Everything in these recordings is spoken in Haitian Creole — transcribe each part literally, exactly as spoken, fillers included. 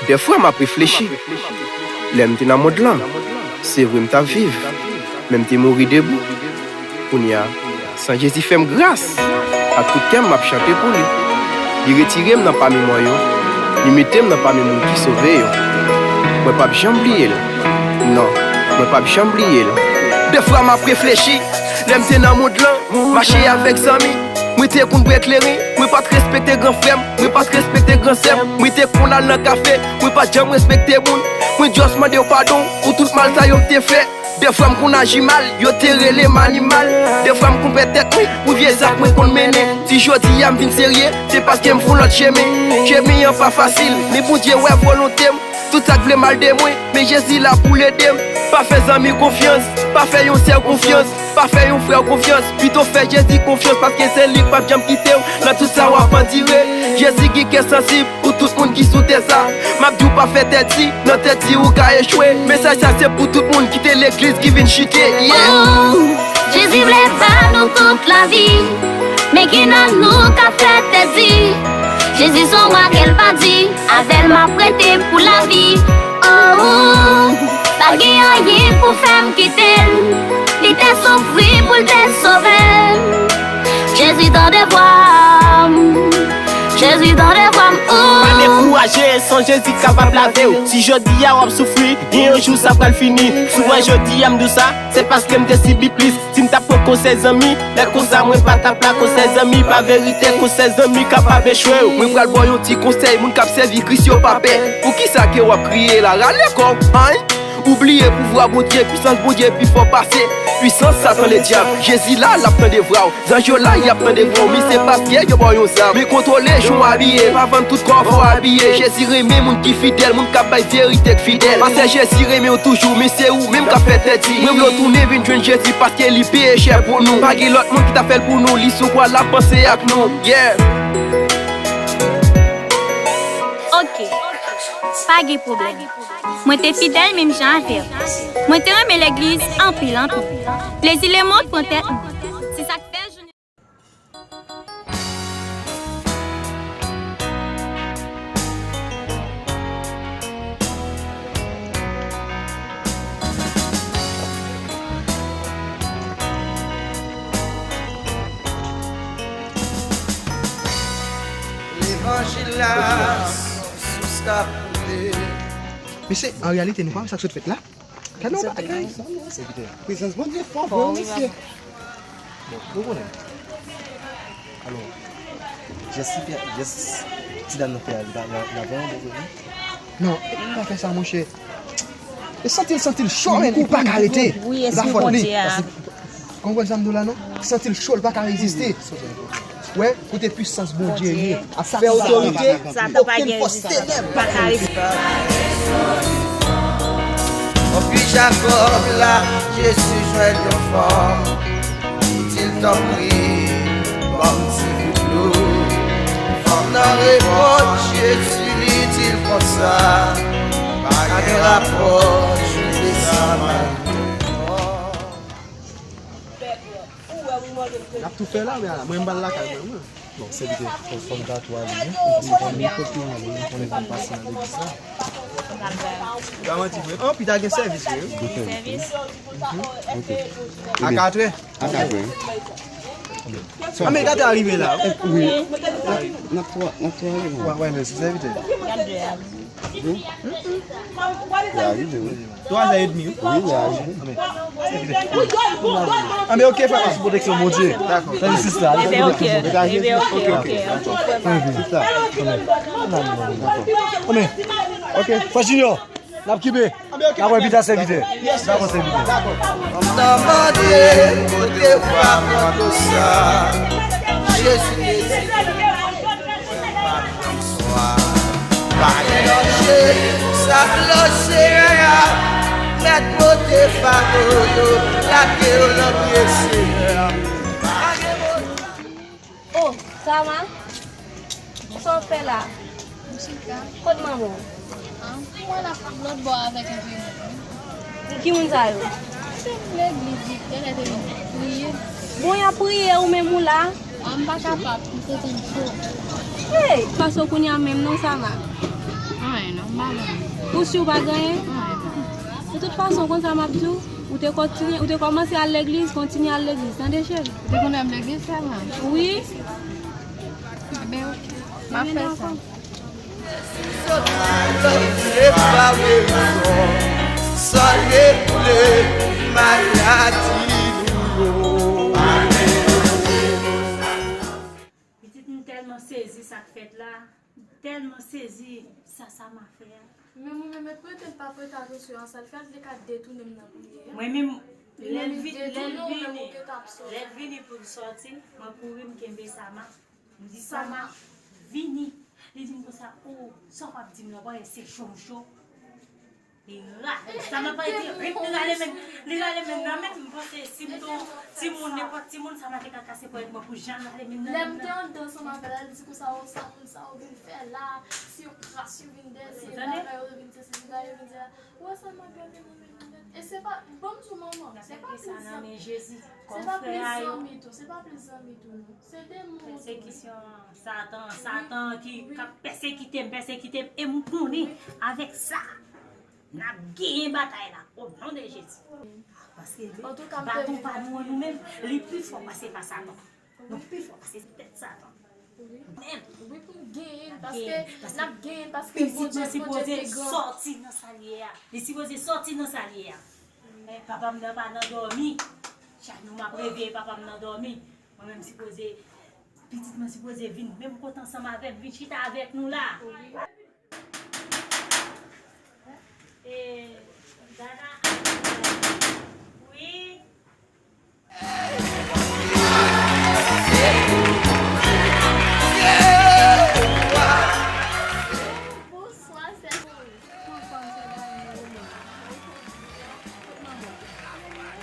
Dèfwa m ap reflechi. Lè m te nan mond lan, se vre m t ap viv, men m te mouri debou. Kounye a, san Jezi fè m gras, ak tout kè m m ap chante pou li. Li retire m nan pami mò yo, li mete m nan pami moun ki sove yo. Mwen p ap janm bliye l. Non, mwen p ap janm bliye l. Dèfwa m ap reflechi, lè m te nan mond lan, mache avèk zanmi. Mwen te konn bwè kleren, mwen pa t respekte gran frè m, mwen pa t respekte gran sè m. Mwen te konn al nan kafe, mwen pa t janm respekte moun. Mwen just mande yo padon pou tout mal sa yo m te fè. Dèfwa m konn aji mal, yo te rele m animal. Dèfwa m konn pèd tèt mwen pou vye zak mwen konn mennen. Si jodi a m vin serye, se paske m fè yon lòt chemen. Chemen an pa fasil, men Bondye wè volonte m. Tout sa k vle mal de mwen, men Jezi la pou l ede m. Pa fè zanmi konfyans, pa fè yon sè konfyans, pa fè yon frè konfyans. Pito fè Jezi konfyans, paske se li k p ap janm kite w nan tout sa w ap andire. Jezi gen kè sansib pou tout moun ki sou tè sa. M ap di w pa fè tèt di, nan tèt di ou ka echwe. Mesaj sa se pou tout moun ki te legliz ki vin chite. Yeah. Oh, Jezi vle ba nou tout lavi, men ki nan nou ka fè tèt di. Jezi se yon wa ke l pa di. Avè l m ap rete pou lavi. Oh, pa gen anyen pou fè m kite l. Li te soufri pou l te sove m. Jezi tande vwa m. Jezi tande vwa m. Oh. Pa dekouraje, se yon Jezi k kapab lave w. Si jodi a w ap soufri, gen yon jou sa pral fini. Si w wè jodi a m di w sa, se paske m te sibi plis. Si m t ap pran konsèy zanmi, lè konsa mwen pa t ap la. Konsèy zanmi pa verite, konsèy zanmi kapab echwe w. Mwen pral ba w yon ti konsèy, moun k ap sèvi Kris yo pa pè. Poukisa ke w ap kriye la? Rale kò w, anh! Ou bliye pouvwa Bondye, pwisans Bondye pi fò pase pwisans Satan ledyab. Jezi la, l ap tande vwa w. Zanj yo la, y ap tande vwa w. Men se paske yo ba w yon zam. Men kontwole jan w abiye, pa vann tout kò w fò abiye. Jezi renmen moun ki fidèl, moun k ap bay verite k fidèl. Pastè Jezi renmen w toujou, men se ou menm k ap fè tèt di. Mwen vle w tounen vin jwenn Jezi paske li peye chè pou nou. Pa gen lòt moun ki ta fè l pou nou, li sou kwa l ap panse ak nou. Yeah. Ok, pa gen pwoblèm. Mwen te fidèl menm jan avè w. Mwen te renmen legliz anpil, anpil. Plezi lemonn pran tèt mwen. Se sa k fè jounen Levanjil la, sous k ap koule. Mesye, an reyalite, nou pa wè sa k sot fèt la? Gade yon bagay. Sèvitè. Prezans Bondye fò vre, wi, mesye. Bon, nou konnen. Alò, jès li fè, jès ti dam nan fè a, li pa, li pa vrèman bon vre, non? Non, li pa fè sa, monchè. E santi l, santi l cho, men li pa ka rete. Li pa fòt li. Konprann sa m di w la, non? Santi l cho, l pa ka reziste. Wè, kote pwisans Bondye ye, ap fè otorite, okenn fòs tenèb pa ka reziste. Konpi Jakòb la, Jezi jwenn yon fanm, li di l, tanpri, ban m ti gout dlo. Fanm nan reponn Jezi, li di l konsa, pa gen rapò, jwenn Samariten. N ap tou fè la, men ala, mwen m pral lakay mwen, mwen. Bon, sèvitè, fò, fò n ta tou ale, wi. Paske fò n, nenpòt kote n ale, n konnen pou n pase nan legliz la. Pa manti vre. An, Pita gen sèvis vre, wi. Gen sèvis. Mhm. Ok. A katrè? A katrè. An, men katrè a rive la, wi. Wi. N ap tou, n ap tou ale, non? Wè, wè, mèsi, sèvitè. Twa zè edmi, wi. Wi, wi. Anben, ok, frè, sou pwoteksyon Bondye. Dakò. Tande sis la, sou pwoteksyon Bondye. Anben, ok, ok, ok. Anben, ok, frè Junior, n ap kenbe. N ap wè pita, sèvitè. Dakò, sèvitè. M nan mande kote w pa pran dlo sa. Jezi te di, pa gen danje, sa k lòj Seyè a, mèt pote fado yo, lage yo nan pye Seyè a. Pa gen move. Oh, Sama, sa w ap fè la? M chita. Kot manman w? Ah, m wè l ap lòt bò avèk yon grenn moun. Ki moun sa yo? Se moun legliz li, talè te vin priye. Bon, y ap priye, ou menm ou la? Ah, m pa kapab, m te tann cho. Hey! Pase w kounye a menm non, Sama. Anyen non, m pa gen. Ou si w pa gen anyen? Anyen. De tout fason, konn sa m ap di w, ou te kontinye, ou te kòmanse al legliz, kontinye al legliz, tande cheri? Ou te konn al legliz sèlman? Wi. Enben, ok. M ap fè sa. Soti nan lòt se pa rezon, sa regle maladi nou yo. Pitit, m tèlman sezi sa k fèt la, m tèlman sezi sa Sama fè a. Men mwen menm, mèt prete l pa prete atansyon a sa l fè a, l te ka detounen m nan priyè a. Mwen menm, lè l vini, lè l vini, lè l vini pou l sòti, mwen kouri, m kenbe Sama. M di, "Sama, vini." Li di m konsa, "O, sa w p ap di m nan, w pa wè se cho m cho?" Li rale. Sama pa rete, li rale men, li rale men nan men m. M panse si m te yon timoun, nenpòt timoun, Sama te ka kase ponyèt mwen pou jan l rale men nan men m nan. Lè m te anndan ansanm avè l, li di konsa, "O, sa moun sa yo vin fè la, se yon kras yo vin dèyè, se bagay yo vin di, se bagay yo vin di la." Ou wè sa m ap gade nan men nou nèt. E se pa, ban m di w manman, se pa plis zanmi. Se pa plis zanmi tou, se pa plis zanmi tou non. Se demoun tou. Pèsekisyon an, Satan, Satan ki, k ap pèsekite m, pèsekite m, e m konnen avèk sa, n ap genyen batay la, o non de Jezi. Paske baton pa nou an nou menm, li pi fò pase pa Satan. Nou pi fò pase tèt Satan. Wi. Menm. Wi, pou n genyen l, paske n ap genyen l, paske Bondye, Bondye te gran. Pitit mwen sipoze sòti nan sa l ye a. Li sipoze sòti nan sa l ye a. Men papa m nan pa nan dòmi. Chak jou m ap reveye papa m nan dòmi. Mwen menm sipoze, pitit mwen sipoze vin menm kote ansanm avè m, vin chita avèk nou la. E, Dada, wi. Bonswa, sè Moyiz. Kòman w ye? Kòman w ye?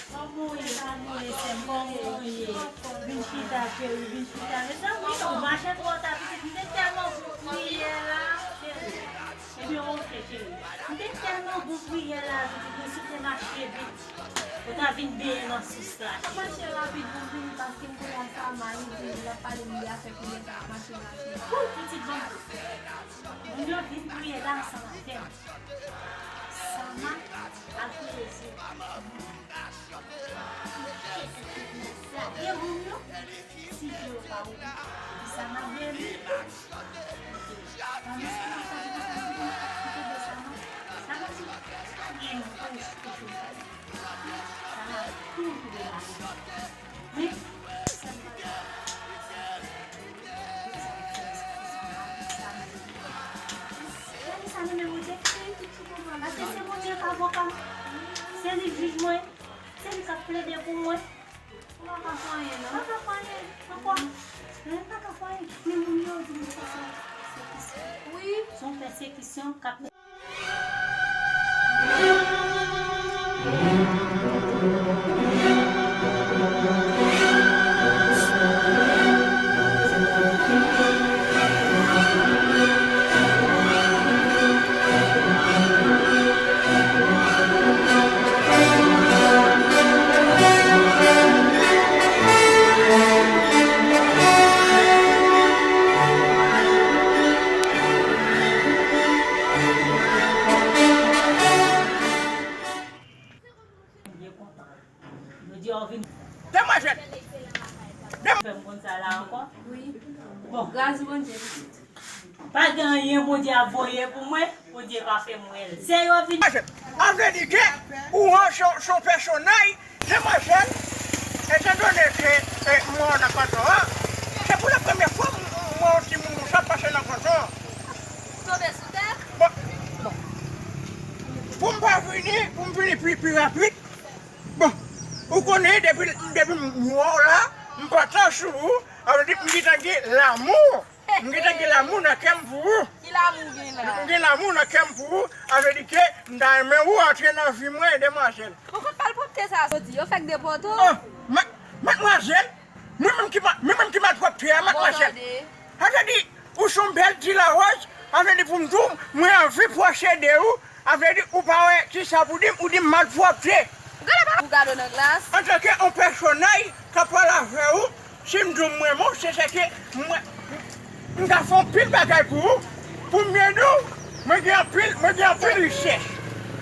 Kòman w ye, kòman w ye, sè m? Kòman w ye? Vin chita, cheri, vin chita. Mezanmi, ou mache twò ta, pitit. M te tèlman gon priyè la, cheri. Ebyen, oke, cheri. M te tèlman gon priyè la, pitit, mwen sou te mache vit. Ou ta vin benyen nan sous la, cheri. M ap mache rapid pou m vini, paske m konnen sa, Mayi di, l ap pale m de afè priyè sa, m ap mache rapid. Kou, pitit, ban m di w. Moun yo vin priye la ansanm avè m. Sama ak Jezi. Lage moun yo, si Dye yo pa ouvri. Epi Sama beni. Ann, si nou sa di konsa, nou konnen ki te de Sama. Sama di, pa gen yon pòch pou Jezi. Sama toujou de la. Men, sa m pral fè. Gade sa nan men Bondye. Paske se Bondye k avoka m. Se li jij mwen. Se li k ap plede pou mwen. Ou pa ka fè anyen, non. Pa ka fè anyen. Ankò. Ou pa ka fè anyen. Men moun yo di m sa se pèsekisyon. Wi. Se yon pèsekisyon k ap Demwazèl! Fè m konn sa la ankò. Wi. Bon. Gras Bondye, pitit. Pa gen anyen Bondye ap voye pou mwen, Bondye pa fè m wè l. Se yo vin. Demwazèl, a vle di ke ou an son, son pèsonaj, demwazèl, etandone ke, eh, m wè w nan kanton an, se pou la premyè fwa m, m wè yon timoun konsa pase nan kanton an. Tonbe sou tè? Bon, bon. Pou m pa vini, pou m vini pi, pi rapid, bon, ou konnen, depi, depi m wè w la, m pantan sou ou, sa vle di m gentan gen lanmou. M gentan gen lanmou nan kè m pou ou. Ki lanmou w gen la? M gen lanmou nan kè m pou ou, sa vle di ke m ta renmen ou antre nan vi mwen, demwazèl. Ou konn malpwòpte sa soti, yo fèk depòte w. Oh, ma-, madmwazèl, mwen menm ki ma-, mwen menm ki malpwòpte a, madmwazèl. Bon, tande. Sa vle di, ou se yon bèl ti lawòz, sa vle di pou m di w, mwen anvi pwosede ou, A vle di, ou pa wè kisa pou di m, ou di m malpwòpte. Ou gade w nan glas. Antanke yon pèsonaj k ap pale avè ou, si m di w m renmen w, se sèke mwen, m ka fè anpil bagay pou ou. Pou m byen di w, mwen gen anpil, mwen gen anpil richès.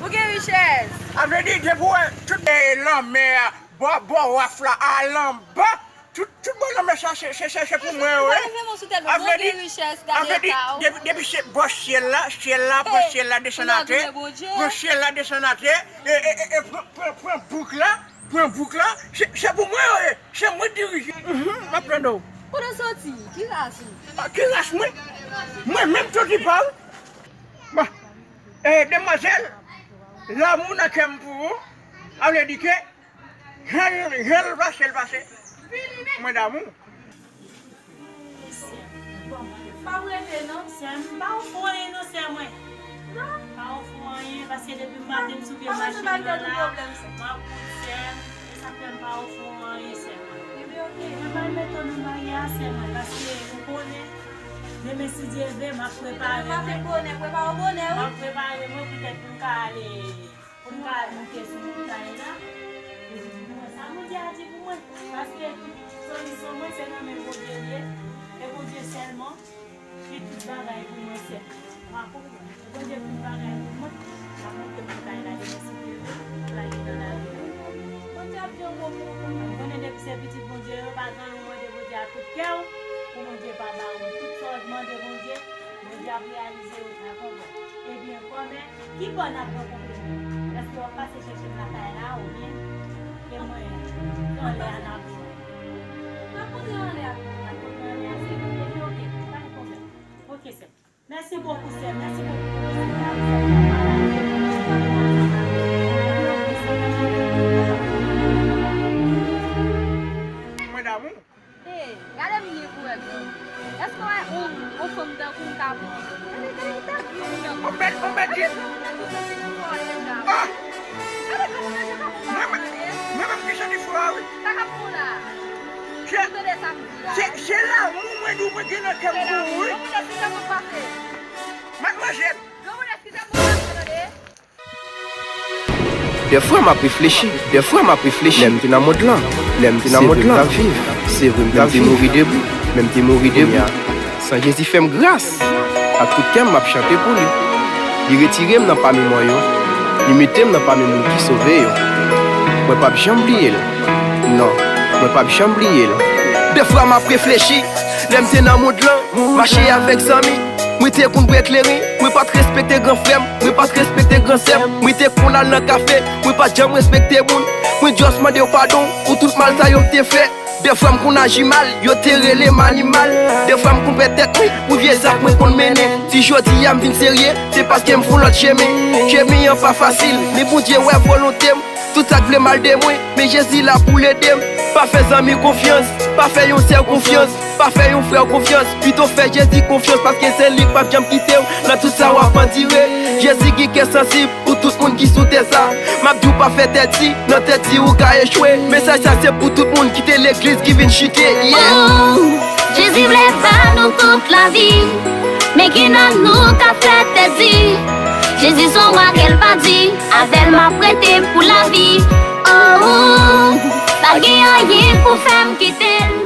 Ou gen richès? A vle di, depi w wè tout, e, lanmè a, bò, bò waf la, al anba, tout, tout bò lanmè sa, se, se, se, se pou mwen yo ye. A vle di, a vle di, depi, depi se bò syèl la, syèl la, pran syèl la, desann atè, pran syèl la, desann atè, e, e, e, e, pran, pran, pran bouk la, pran bouk la, se, se pou mwen yo ye, se mwen dirije. Mhm, m ap tande w. Kote w soti? Ki ras ou? Ah, ki ras mwen? Mwen menm soti pa ou? Bon, e, demwazèl, lanmou nan kè m pou ou, a vle di ke jan l, jan l pase, l pase. Mwen damou. Sè m, pa w rete non. Sè m, pa ofri w anyen non, sè mwen. Non. Pa ofri w anyen, paske depi maten m sou pye machin nan la, m ap kouri sè m. E sa fè m pa ofri w anyen, sè mwen. Ebyen, oke. Mwen pral mete w nan marye a, sè mwen, paske ou konnen, demen, si Dye vle, m ap prepare mwen. Demen maten bonè, prepare w bonè, wi. M ap prepare mwen poutèt pou m ka ale, pou m ka al monte sou montay la. Epi pou mwen, sa Bondye a di pou mwen, paske tout solisyon mwen, se nan men Bondye l ye, e Bondye sèlman. Li tout bagay pou mwen, sè. Bondye tout bagay pou mwen. M ap monte montay la depi si Dye vle, pou l ale nan lari a. Bondye ap gen yon bon pou ou. M konnen depi se pitit Bondye yo, pa gen yon mande Bondye ak tout kè w, pou Bondye pa ba ou. Tout sa w mande Bondye, Bondye ap reyalize yo trè kontan. Ebyen, kòmè, ki bò n ap rankontre nou? Èske w ap pase chèche m lakay la, oubyen e mwen anlè a n ap jwenn? N ap kontre anlè a. N ap kontre anlè a, se vre. Ebyen, oke, pa gen pwoblèm. Oke, sè. Mèsi bokou, sè. Mèsi bokou. Mwen damou. Hey, gade m li pou wè granm. Èske w wè yon, yon fanm tankou m ka pran? Gade, gade ki tèt gwo m nan. On bèt, on bèt di. Gade granm nan ki santi fò deja. Ah! Gade granm nan jan k ap pale. Mwen menm ki santi fò a, wi. Sa k ap fè w la? Ou tande sa m di a? Se, se lanmou mwen di w mwen gen nan kè m pou ou, wi. Granmoun, eskize m, m pase. Madmwazèl. Granmoun, eskize m, m pase, tande. Dèfwa m ap reflechi, dèfwa m ap reflechi. Lè m te nan mond lan, lè m te nan mond lan, se vre m t ap viv, se vre m te mouri debou, men m te mouri debou. San Jezi fè m gras, ak tout kè m m ap chante pou li. Li retire m nan pami mò yo, li mete m nan pami moun ki sove yo. Mwen p ap janm bliye l, non, mwen p ap janm bliye l. Dèfwa m ap reflechi, lè m te nan mond lan, mache avèk zanmi. Mwen te konn bwè kleren, mwen pa t respekte gran frè m, mwen pa t respekte gran sè m, mwen te konn al nan kafe, mwen pa t janm respekte moun, mwen just mande yo padon pou tout mal sa yo m te fè. Dèfwa m konn aji mal, yo te rele m animal, dèfwa m konn pèt tèt mwen pou vye zak mwen konn mennen. Si jodi a m vin serye, se paske m fè yon lòt chemen. Chemen an pa fasil, men Bondye wè volonte m. Tout sa k vle mal de mwen, men Jezi la pou l ede m. Pa fè zanmi konfyans, pa fè yon sè konfyans, pa fè yon frè konfyans. Pito fè Jezi konfyans, paske se li k p ap janm kite w nan tout sa w ap andire. Jezi gen kè sansib pou tout moun ki sou tè sa. M ap di w pa fè tèt di, nan tèt di ou ka echwe. Mesaj sa se pou tout moun ki te legliz ki vin chite. Yeah. Oh, Jezi vle ba nou tout lavi. Men ki nan nou ka fè tèt di. Jezi se yon wa ke l pa di. Avè l m ap rete pou lavi. Oh, pa gen anyen pou fè m kite l.